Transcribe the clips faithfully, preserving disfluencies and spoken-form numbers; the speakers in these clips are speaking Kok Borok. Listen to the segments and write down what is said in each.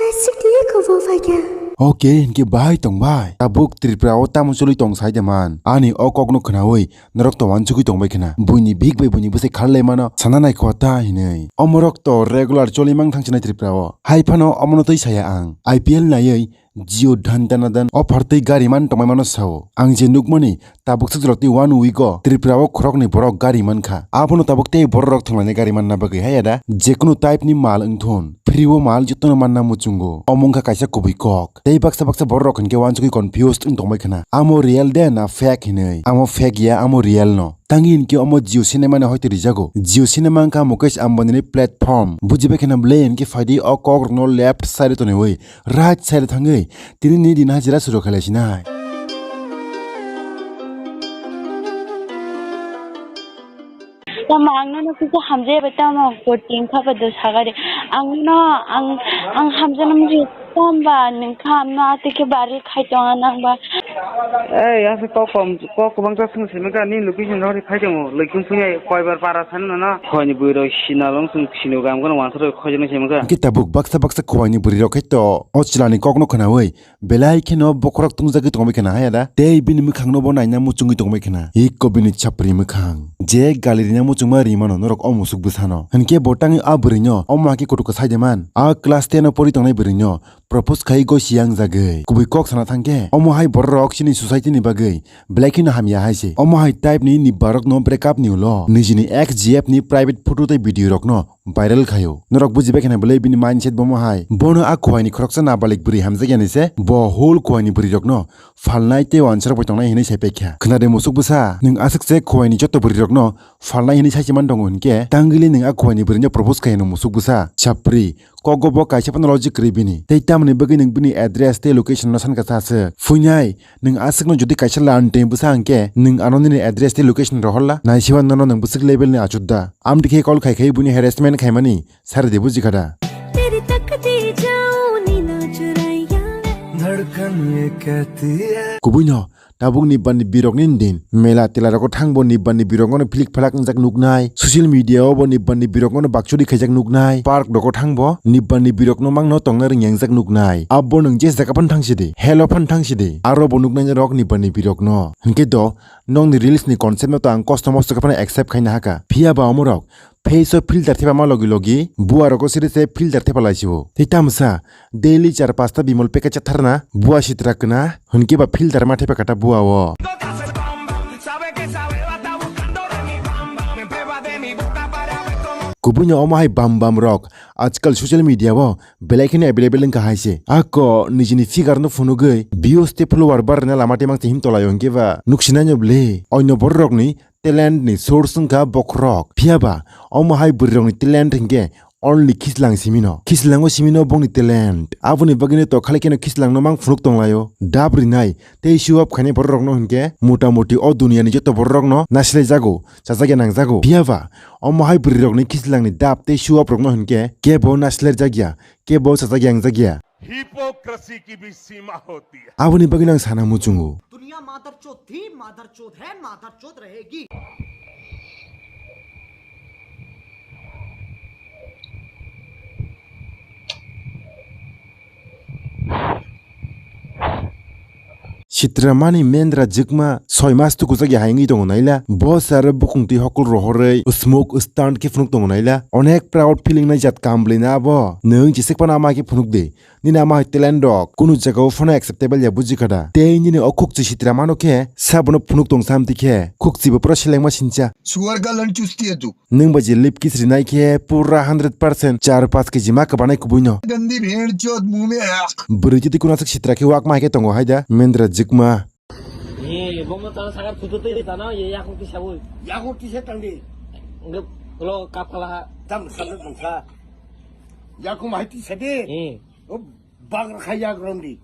Nasik diye kubo phaikha. Oke, hinkhe bahai tong bai. Tabuk Tripura o tamo choli tong sai de man. Ani o kok no khnaui norok to wansugui tong bai khna. Buini bik bai buini bwsai kharlai mano sana nai kho ta hinui. Omorok to regular choli mang thang sinai Tripura o. Hai phano omono twi saya ang. I P L naiwi Jio dhan dana dan offer tei gari man tongmai mano sao. Ang je nukmani tabuk swk jora tei one week o Tripura o khoroknwi borok gari mankha. Abono tabuk tei borok rok thanglainai gari manna bagwi haya da jekunu type ni mal wngthun. Free o mal jotono manna muchungo. Omo wngkha kaisa kubui kok. Tei baksa baksa borok rok hinkhe wansugui confused wng tongbai khna. Amo real de na fake hinui? Amo fake ya, amo real no. Tangwi hinkhe omo Jio cinema ni hoite rijago. Jio cinema wngkha Mukesh Ambani ni platform. Bujibai khna bwle hinkhe phaidi o kok rokno left side o tonwi right side o thangwi tini ni din hajira suru khailai sinai. Tamo ang nono kisa hamjai bai tamo coaching kha bai do sagari. Ang no ang ang hamjana mri tamba nung kha no ati ke bari khai tong nang ba. Ei, asa kok kom, kok kwbangsa swng simi kha, ni location rok ri phai tongo, loikum phunai koibar para sani nono, khoini bwrwi rok sinalong swng sino gam gano wansaro khojaknai simi kha. Hwnkhe tabuk baksa baksa khoini bwrwi rok khe to o chwlani kokno khwnaui belai kheno bokhorok tungjagwi tongwi khwna haya da. Tei bini mwkhangno bo naina muchungwi tongwi khwna. Ikko bini chapri mwkhang. Je gali rina muchungma rimano norok o musuk bwsano. Hwnkhe bo tangwi a bwrwino omo hakhe kutuk kwsai de man. A class ten o pori tongnai bwrwino propose khai gosi yang jagwi. Kubui kok sana thangkhe, omo hai borok rok chini society ni bagwi belai kheno hamya hai se. Omo hai type ni ni borok no break up ni ulo nijini ex G F ni private photo tei video rok no viral khaio. Norok bujibai khna belai bini mindset bomo hai. Bono a khuai ni khoroksa nabalik bwrwi hamjak yani se. Bo whole khuai ni bwrwi rok no phalnai tei wansarok bai tongnai hinui sai paikha. Khna de musuk bwsa, nwng aswk se khuai ni joto bwrwi rok no phalnai hinui sai se man tongo hinkhe, tangwili nwng a khuai ni bwrwi no propose khai no musuk bwsa. Chapri, kogo bo kaisa phano logic kwrwi bini. Tei tamoni bagwi nwng bini address tei location no sankha sa aswk. Phuinai, nwng aswkno jodi kaisa lan tei bwsa hwnkhe, nwng ano nini address tei location rohorla? Naisiba nono nwng bwswk level ni achut da? Amtwi khe call khai khai buini harassment khaimani sari de bujikha da? तेरी तकदीर जाऊं नीना चुराइया। धड़कन ये कहती है। Kubui no, tabuk ni bani birok ni din. Mela tela rogo thangbo ni bani birok no philik phalak wngjak nuknai. Social media o bo ni bani birok no bakchuri khaijak nuknai. Park rogo thangbo ni bani birok no mangno tongna ringyangjak nuknai. Abo nwng je jaga phan thang sidi, helo phan thang sidi. Aro bo nuknai rok ni bani birok no. Hinkhe do, nokni reels ni concept no to ang kosto mosto khe phano accept khaina haka. Phiya ba omorok face o filter thepama logi logi bua rogo siri se filter thepa laisio. Tei tamsa daily char pasta bimol packet chatharna bua sitra kna hwnkhe ba filter ma thepa kata bua o. Kubui no omo hai bam bam rok ajkal social media o belai kheno available wngkha hai se. Ako nijini figure no phunugwi views tei follower barna lama tei mang se him tolai o hinkhe ba nuksinai no bwle. Oino borok rokni talent ni source wngkha bokhorok. Phiya ba omo hai bwrwi rokni talent hinkhe only khislang simi no. Khislango simi no bongni talent. Aboni bagwi no to khali kheno khislang no mang phunuk tong lai o. Dab rinai tei show off khainai borok rok no hinkhe mota moti o duniya ni joto borok rok no nasilai jago, chajak ya nang jago. Phiya ba omo hai bwrwi rokni khislang ni dab tei show off rok no hinkhe kebo nasilai jak ya, kebo chajak ya nang jak ya. Hypocrisy ki bhi seema hoti hai. Aboni bagwi no ang sana muchungo. दुनिया मादरचोद थी, मादरचोद है, मादरचोद रहेगी। Sitra mani mendra jwkma soi mas tukujak ya hai wngwi tongo naila. Bo saro bukung twi hokol rohorwi smoke stand khe phunuk tongo naila. Onek proud feeling nai jat kam bwlwi na abo. Nwng jisik phano ama khe phunuk di. Nini ama hai talent rok kunu jaga o phano acceptable ya buji kha da. Tei nini o khukchi sitra mano khe sabono phunuk tong sam tikhe khukchi bo pura selengma sincha. सुअर का लंड चूसती है तू। Nwng bai je lip kiss rinai khe pura hundred percent char paanch K G ma kwbanai kubui no. गंदी भेड़ चोद मुंह में है। Bwrwi titi kuna sak sitra khe wak ma hai khe tongo hai da mendra jwkma. Ye, ye, bomo tana sakar kutu tei tana, ye, yaku kisa bui. Yaku kisa tangdi. Nge, lo kap kala ha. Tam sakar tangsa. Yaku mahai tisa de. Ye. O bangra khai yak romdi.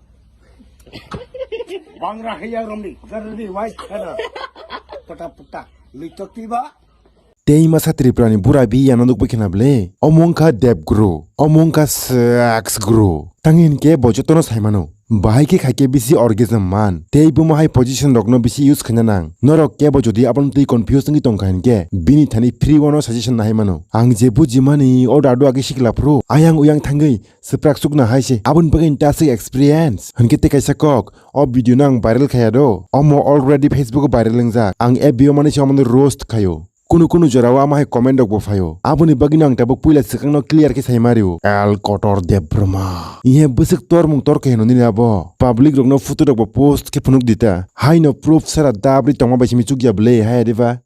Bangra khai yak romdi. Gardi wai kana. Pata pata. Litok tiba. Tei masa Tripura ni bura bi yano nukbai khna ble. Omo wngkha Dev Guru. Omo wngkha Sex Guru. Tangwi hinkhe bo jotono saimano. Bahai khe khaikhe bisi orgasm man, tei bomo hai position rokno bisi use khaina nang. Norok kebo jodi abono twi confuse wngwi tongkha hinkhe, bini thani free o no suggestion nahai mano. Ang je bujimani o dadu agi sikla phuru ayang uyang thangwi swprak sukna hai se. Aboni bagwi ta se experience. Hinkhe tei kaisa kok, o video no ang viral khaya do. Omo already Facebook o viral wngjak. Ang F B o mani se omono roast khayo. Kunu kunu jorao ama hai comment rok bo phaio. Aboni bagwino ang tabuk puila swkangno clear khe saima rio. L Kotor Debbarma. Ihe bwswk tormung torkha hino nini abo. Public rokno photo rok bo post khe phunuk dita. Haino proof sara dabri tongma bai simi chukya bwle hai diba?